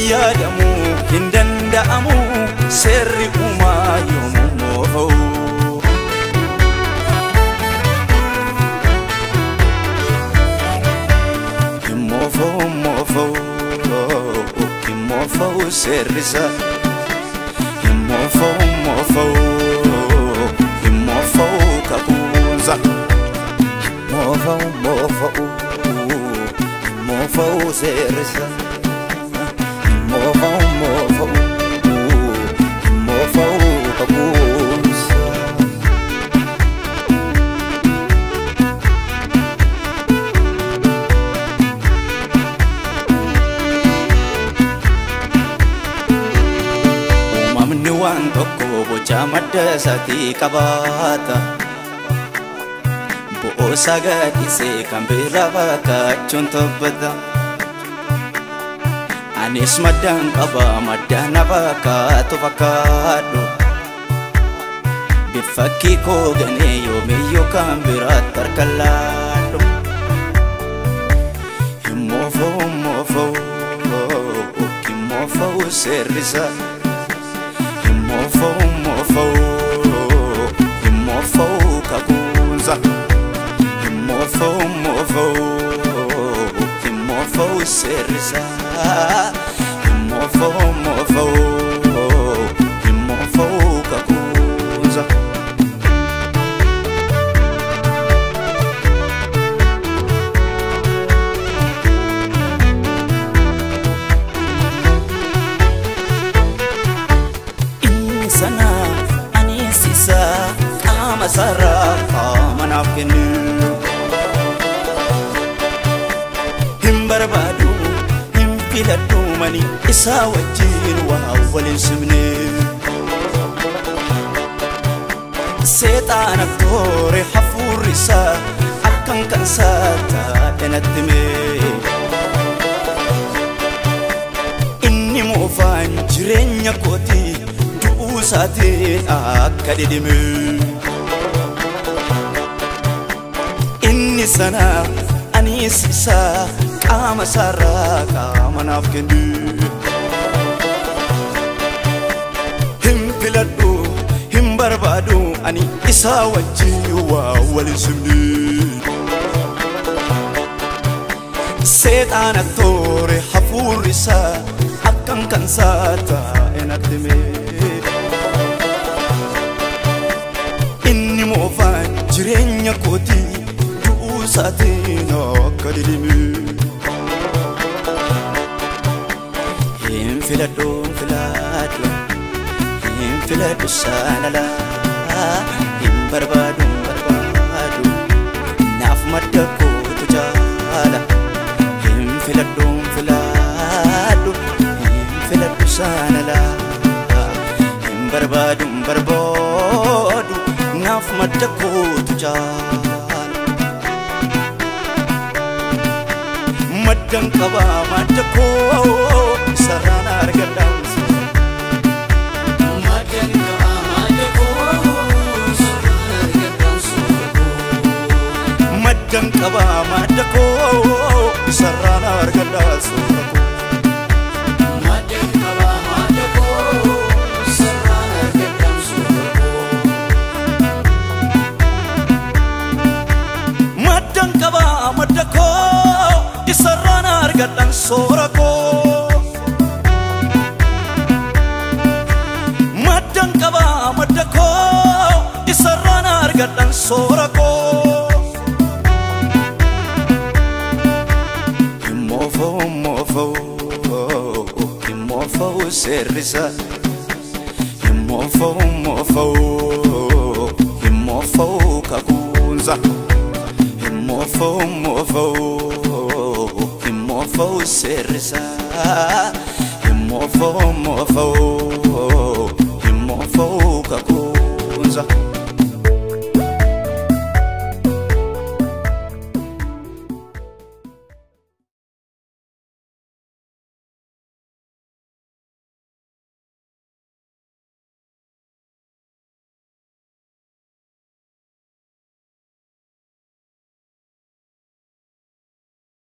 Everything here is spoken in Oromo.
Yaadamu hin danda'amu seerri uumaa yoomuu moofa'u. Hin moofa'u moofa'u hin moofa'u seerri isaa. Hin moofa'u moofa'u hin moofa'u kakuunsa. Moofa'u moofa'u moofa'u seerri isaa. Moofa'u moofa'u moofa'u kakuunsa. Uumamni waan tokko boca madda isaatii qabaata. Bo'oosaa gadhiisee kan biraa bakkachuun tobbata. Anis maddaan qaba madda na fakkaatu fakkaadhu. Bifa koo ganee yoomiyyuu kan biraatti harka laadhu. Hin moofa'u moofa'u hin moofa'u seerri isaa. Hin moofa'u moofa'u hin moofa'u kakuunsa. Hin moofa'u moofa'u hin moofa'u seerri isaa. Hin moofa'u moofa'u hin moofa'u kakuunsa. Inni sana anis isa qaama isaarraa qaama naaf kennu. Hin barbaadu hin filadhu mani isaa wajjin waa waliin simne. Seexaana toore hafuurri isaa akkan kan isaa taa'e natti hime. Inni moofaan jireenya kooti du'uu isaatiin akka dhidhime. Inni sana anis isa qaama isaarraa qaama naaf kennu. Hin filadhu hin barbaadu ani isaa wajjin waa waliin simne. Seexaana toore hafuurri isaa akkan kan isaa taa'e natti hime. Inni moofaan jireenya kooti du'uu isaatiin akka dhidhime. Hin filadhu hin filadhu hin filadhu sana laa. Hin barbaadu hin barbaadu naaf madda kootu jaala. Hin filadhu hin filadhu hin filadhu sana laa. Hin barbaadu hin barbaadu naaf madda kootu jaala. Maddan qaba madda koo sararaan argadhaan. Maddan qaba madda koo sararaan argadhaan suura koo. Maddan qaba madda koo sararaan argadhaan suura koo. Maddan qaba madda koo sararaan argadhaan suura koo. Maddan qaba madda koo sararaan argadhaan suura koo. Maddan qaba madda koo sararaan argadhaan suura koo. Hin moofa'u moofa'u hin moofa'u seerri isaa. Hin moofa'u moofa'u hin moofa'u kakuunsa. Hin moofa'u moofa'u hin moofa'u seerri isaa. Hin moofa'u moofa'u hin moofa'u kakuunsa.